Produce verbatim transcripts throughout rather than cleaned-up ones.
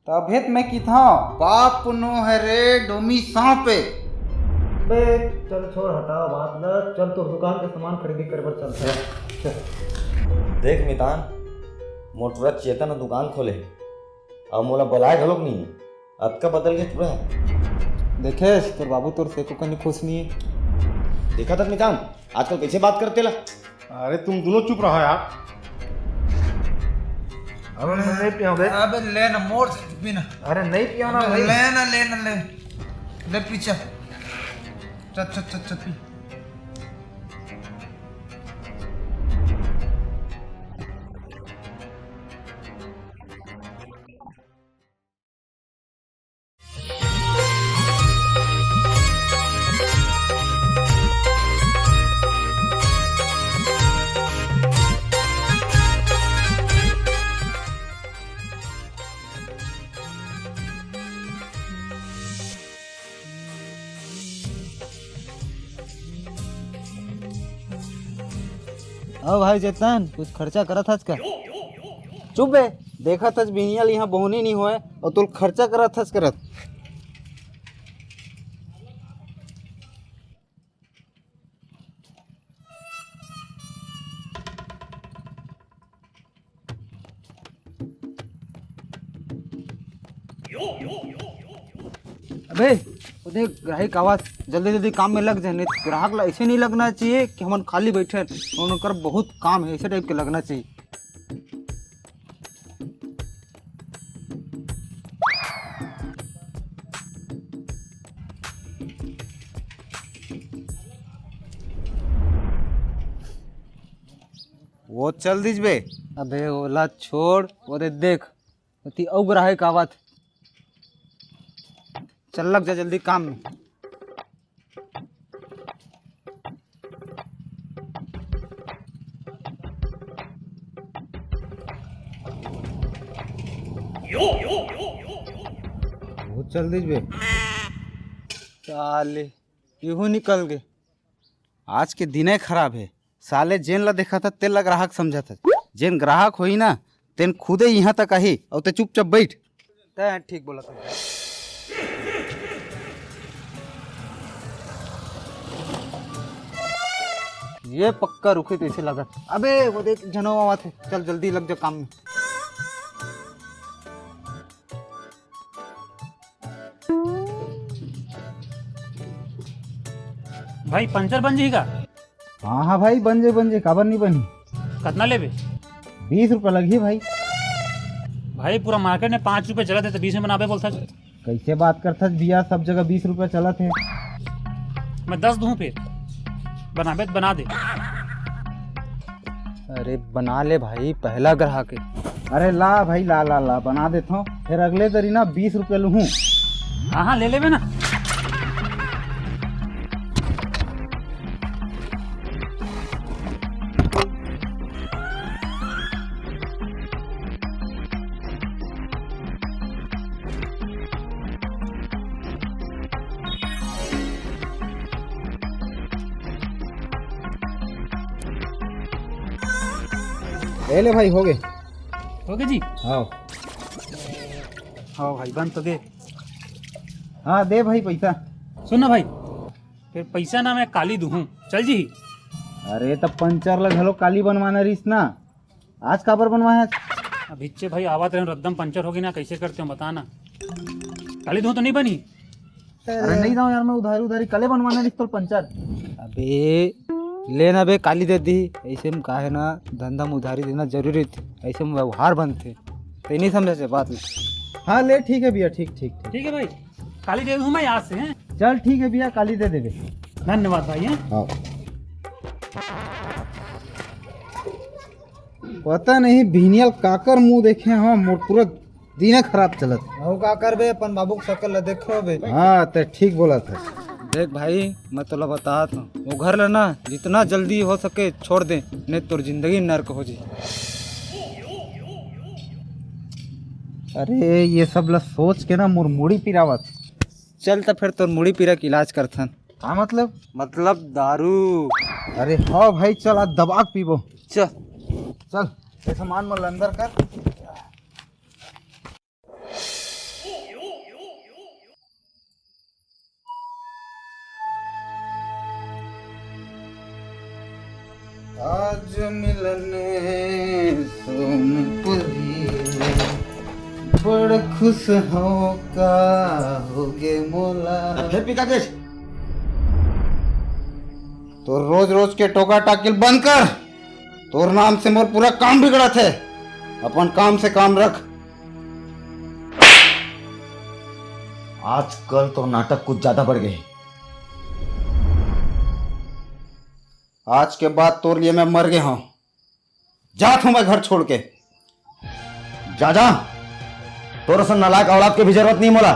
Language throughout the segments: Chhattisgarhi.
तभे त मैं किथंव, पाप पुनो है रे डोमी सांप ए। बे, चल छोड़, हटा बात ल, चल तोर दुकान के सामान खरीदी करे बर चलथन। चल। देख मितान, मोर टूरा चेतन ह दुकान खोले हे, अउ मोला बलाए घलोक नइ हे। अतका बदल गे टूरा। देखेस, तोर बाबू तोर से एको कनी खुश नइ हे। देखा त मितान, आजकल कइसे बात करथे ला। अरे तुम दोनों चुप रहो यार। अबे मैं नहीं पियाऊं बे। अबे ले ना, मोर से पी ना। अरे नहीं पियाऊं ना अबे भाई। ले ना, ले ना, ले। ले पी, चल। चल, चल, चल, चल, पी। अउ भाई चेतन, कुछ खर्चा करत हस का? चुप बे, देखत हस बिहनिया ल इहाँ बोहनी नइ होय, अउ तोल खर्चा करत हस करत। अबे, ओ देख, ग्राहक आवत, जल्दी जल्दी काम में लग जा, नहीं तो ग्राहक ला ऐसे नहीं लगना चाहिए कि हमन खाली बैठे हैं, उनकर बहुत काम है, ऐसे टाइप के लगना चाहिए। वो चल दीज बे। अबे ओला छोड़, वो दे देख, ओती अउ ग्राहक आवत। चल लग जा जल्दी काम में। वो चल दीज बे। साले, इहू निकल गे। आज के दिने खराब हे। साले जेन ला देखत हस, तेन ला ग्राहक समझत हस। जेन ग्राहक होही ना, तेन खुदे इहाँ तक आही, अउ ते चुपचाप बइठ। तैं ठीक बोलत हस। ये पक्का रुकही तइसे लगत। अबे, वो देख, झनो आवत हे। चल, जल्दी लग जा काम में। भाई, पंचर बन जाही का? हाँ, हाँ भाई, बन जाही, बन जाही, काबर नइ बनही? कतना लेबे? बीस रुपया लगही भाई। भाई, पूरा मार्केट में पाँच रुपया चलत हे, त बीस में बनाबे बोलथस। कइसे बात करथस भैया, सब जगह बीस रुपया चलत हे। मैं दस दूँ फिर, बनाबे त बना दे। अरे बना ले भाई, पहला ग्राहक हे। अरे ला भाई, ला, ला, ला, बना देथंव। फेर अगले दरी ना बीस रुपया लूहूँ। हाँ, हाँ, ले लेबे ना। ए ले भाई, हो गे। हो गे जी? हाँ। हाँ भाई, बन तो गे। हाँ, दे भाई पैसा। सुन ना भाई, फेर पैसा ना मैं काली दूहूँ, चल जी। अरे, त पंचर ल घलो काली बनवाना रिहिस ना, आज काबर बनवाए हस? अभिच्चे भाई आवत रहेंव, एकदम पंचर हो गे ना, कइसे करतेंव बता ना, काली दूहूँ त नइ बनही? अरे नइ दंव यार, मैं उधारी उधारी काली बनवाना रिहिस तोर पंचर। अबे ले ना बे, काली दे दिही। अइसे में का हे ना, धंधा में उधारी देना जरूरी हे, अइसे में व्यवहार बनथे। तैं नइ समझे बात ल। हाँ ले, ठीक हे भैया, ठीक, ठीक, ठीक। ठीक हे भाई, काली दे दूँ मैं आज से, हैं? चल ठीक हे भैया, काली दे देबे। धन्यवाद भाई, हैं? हाँ। पता नहीं बिहनिया ल काकर मुँह देखे हंव, मोर पूरा दिने खराब चलत हे। अउ का करबे, अपन बाबू के शकल ल देखो बे। हाँ, तैं ठीक बोलत हस। देख भाई, मैं तोला बतात हंव, ओ घर ल ना जितना जल्दी हो सके छोड़ दे, नहीं तोर जिंदगी नर्क हो जाही। अरे, ये सब ल सोच के ना मोर मुड़ी पिरावत। चल त फेर तोर मुड़ी पीरा के इलाज करथन। का मतलब? मतलब दारू। अरे हाँ भाई, चल आज दबा के पीबो। चल। चल, ये सामान मन ल अंदर कर। जो मिलने सोन परी, बड़ खुश हो का हो गे मोला। अब फिर पी का देस? तो रोज रोज के टोका टाकिल बंद कर। तोर नाम से मोर पूरा काम बिगड़त हे। अपन काम से काम रख। आजकल तो नाटक कुछ ज्यादा बढ़ गए। आज के बाद तोर लिए मैं मर गया हूँ। जात हूँ मैं घर छोड़ के। जा, जा। तोर असन नालायक औलाद के भी जरूरत नहीं मोला।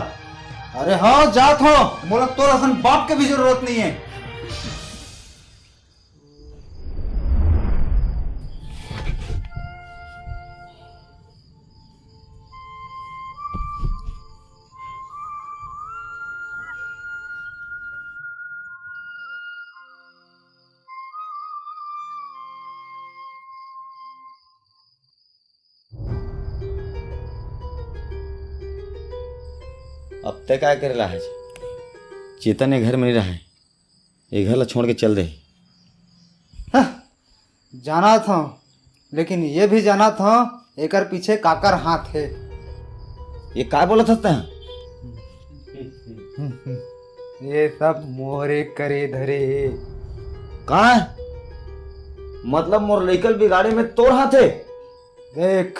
अरे हाँ, जात हूँ। मोला तोर असन बाप के भी जरूरत नहीं है। अब तय काय करेला है? चेतन ये घर में नहीं रहा है। ये घर ला छोड़ के चल दे। हाँ, जाना था, लेकिन ये भी जाना था एकर पीछे काकर हाथ है। ये काय बोलत हस तैं? ये सब मोरे करे धरे हे। का? मतलब मोर लइकल बिगाड़े में तोर हाथ है? देख,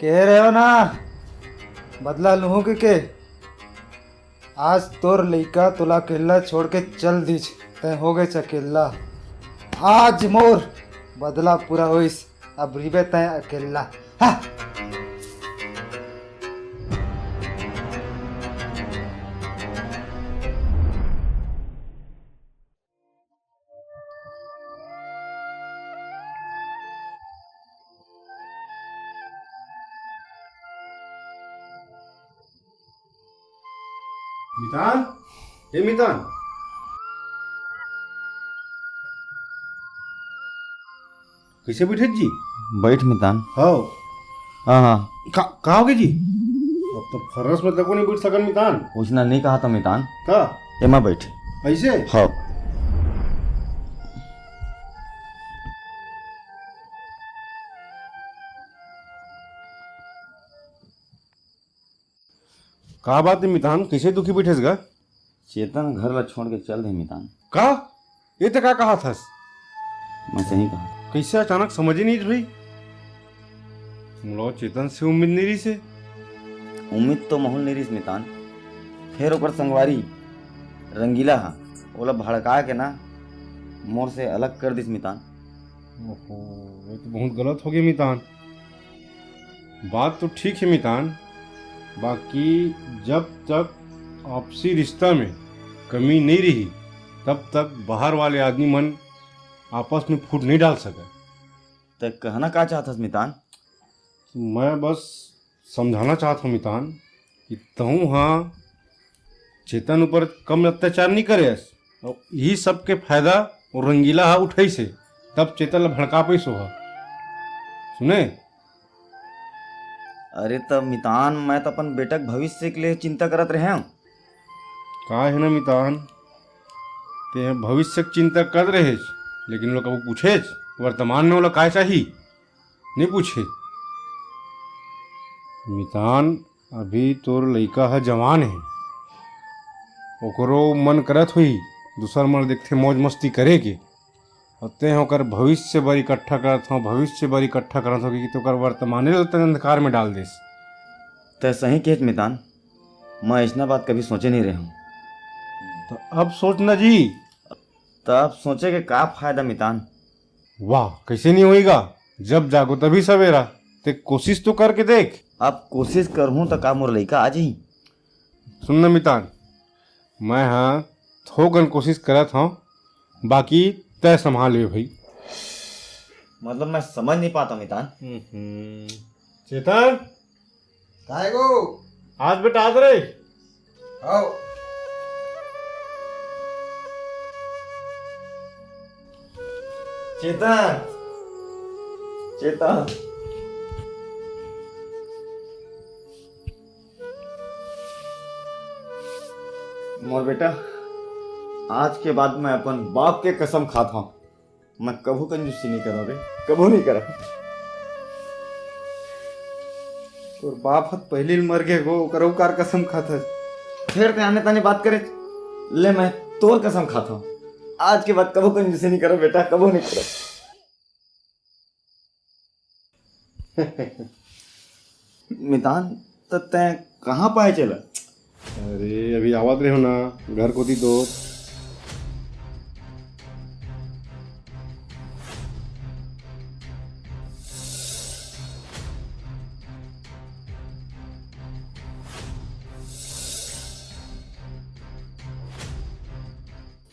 कह रहे हो ना, बदला लूहूं के, के? आज तोर लइका तोला अकेला छोड़ के चल दीस, तैं हो गए अकेला। आज मोर बदला पूरा होइस, अब रिबे तैं अकेला। हाँ। मितान, ए मितान। कैसे बैठे जी? बैठ मितान। हाँ। हाँ, हाँ। का, का हो गया जी? अब तो फरस में तको नहीं बैठ सकन मितान। उसने नहीं कहा था मितान। का? एमा बैठ। ऐसे? हाँ। का बात है मितान, कैसे दुखी बैठेस गा? चेतन घर ला छोड़ के चल दे मितान। का? ये तो का कहा थस? मैं सही कहा। कैसे अचानक समझ ही नहीं भाई। मोला चेतन से उम्मीद नहीं रही से। उम्मीद तो महूल नहीं रही मितान। फिर ओकर संगवारी रंगीला हा, ओला भड़का के ना मोर से अलग कर दिस मितान। ओहो, ये तो बहुत गलत हो गया मितान। बात तो ठीक है मितान, बाकी जब तक आपसी रिश्ता में कमी नहीं रही, तब तक बाहर वाले आदमी मन आपस में फूट नहीं डाल सके। ते कहना का चाहत हस मितान? मैं बस समझाना चाहत हूँ मितान कि तहूँ हाँ चेतन ऊपर कम अत्याचार नहीं करे हस। और यही सब के फायदा और रंगीला हा उठाइस हे, तब चेतन ला भड़का पाइस ओहा। सुने? अरे त मितान, मैं तो अपन बेटा के भविष्य के लिए चिंता करत रहे हूँ। का है ना मितान, ते भविष्य के चिंता कर रहे, लेकिन लोग कबू पूछेच वर्तमान में ओला काय चाही? नहीं पूछे। मितान, अभी तोर लइका ह जवान हे, ओकरो मन करत होही दूसर मन देखथे मौज मस्ती करे के, और तें ओकर भविष्य बर इकट्ठा करत हव, भविष्य बर इकट्ठा करत हव, कि तोकर वर्तमाने ल तें अंधकार में डाल देस। तैं सही कहेच मितान, मैं अइसना बात कभी सोचे नहीं रहे हूँ। तो अब सोच ना जी। तो अब सोचे के का फायदा मितान? वाह, कैसे नहीं होएगा? जब जागो तभी सवेरा। ते कोशिश तो करके देख। अब कोशिश करहूँ तो का मोर लइका आ जाही? सुन न मितान, मैं हाँ थोकन कोशिश करत हूँ, बाकी तय संभाल ले भाई। मतलब मैं समझ नहीं पाता मितान। हम्म। चेतन, काय गो? आज बेटा आज रे। आओ। चेतन, चेतन, मोर बेटा, आज के बाद मैं अपन बाप के कसम खात हूँ। मैं कभू कंजूसी नहीं करा बे, कभू नहीं करा। तोर बाप ह त पहिली ल मर गे गो, ओकर अउ कार कसम खाथस। फेर ते आने ताने बात करे। ले, मैं तोर कसम खाता हूँ, आज के बाद कभू कंजूसी नहीं करा बेटा, कभू नहीं करा। मितान, त तैं कहाँ पाए चला? अरे, अभी आवत रहे हो ना, घर कोती तो।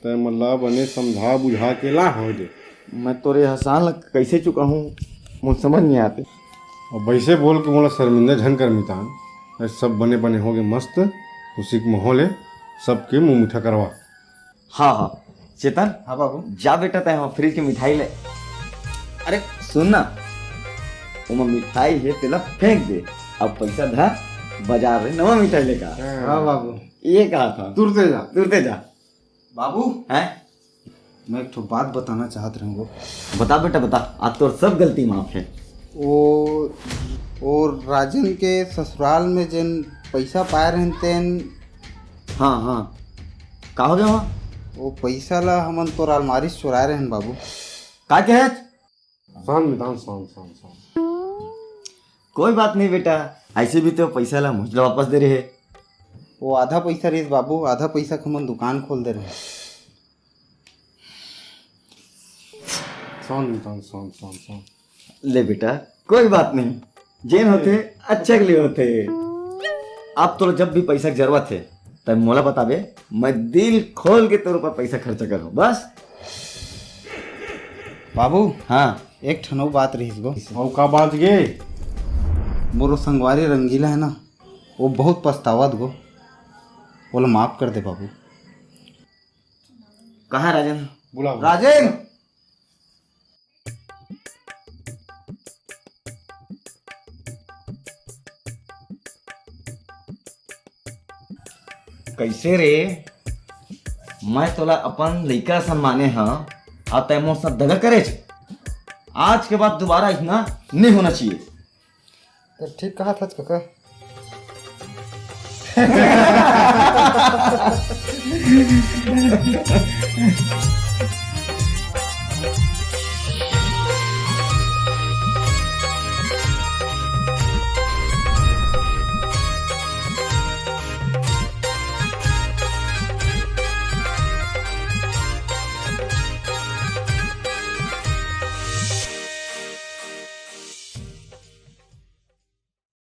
तैं मन ला बने समझा बुझा के ला हो दे। मैं तोरे एहसान ला कइसे चुकाहूँ, मोर समझ नहीं आते। अब वैसे बोल के मोला शर्मिंदा झन कर मितान। ए, सब बने बने हो गए मस्त, खुशी के माहौल है, सबके मुंह मीठा करवा। हाँ, हाँ। चेतन, हाँ बाबू। जा बेटा, तैं वहाँ फ्रिज के मिठाई ले। अरे सुन ना, ओमा मिठाई है, तेला फेंक दे। अब पैसा धर, बाजार ले नवा मिठाई लेकर आ। हाँ बाबू। ये कहा था। तुरते जा। तुरते जा। बाबू, हैं? मैं एक ठो बात बताना चाहत रहूँ। बता बेटा, बता, आज तोर सब गलती माफ है। ओ, ओ राजन के ससुराल में जेन पैसा पाए रहन तेन। हाँ, हाँ, का हो गया वहाँ? वो पैसा ला हमन तोर अलमारी से चुराए रहन बाबू। का कहे? शांत मितान, शांत, शांत, शांत। कोई बात नहीं बेटा, ऐसे भी तो पैसा ला मुझ ला वापस दे रहे। वो आधा पैसा रहिस बाबू, आधा पैसा के हमन दुकान खोल दे रहे। शांत मितान, शांत, शांत, शांत। ले बेटा, कोई बात नहीं, जेन होथे अच्छा के लिए होथे। अब तोला जब भी पैसा के जरूरत है, तब मोला बताबे, मैं दिल खोल के तोर ऊपर पैसा खर्चा करहूँ। बस। बाबू, हाँ। एक ठन अउ बात रहिस गो। अउ का बात गे? मोरो संगवारी रंगीला है ना, वो बहुत पछतावत गो, ओला माफ कर दे बाबू। कहाँ राजन? बुला, बुला। राजन! कैसे रे? मैं तोला अपन लइका असन माने हं, अउ तैं मोर साथ दगा करेच। आज के बाद दोबारा अइसना नहीं होना चाहिए। तो ठीक कहा था कका।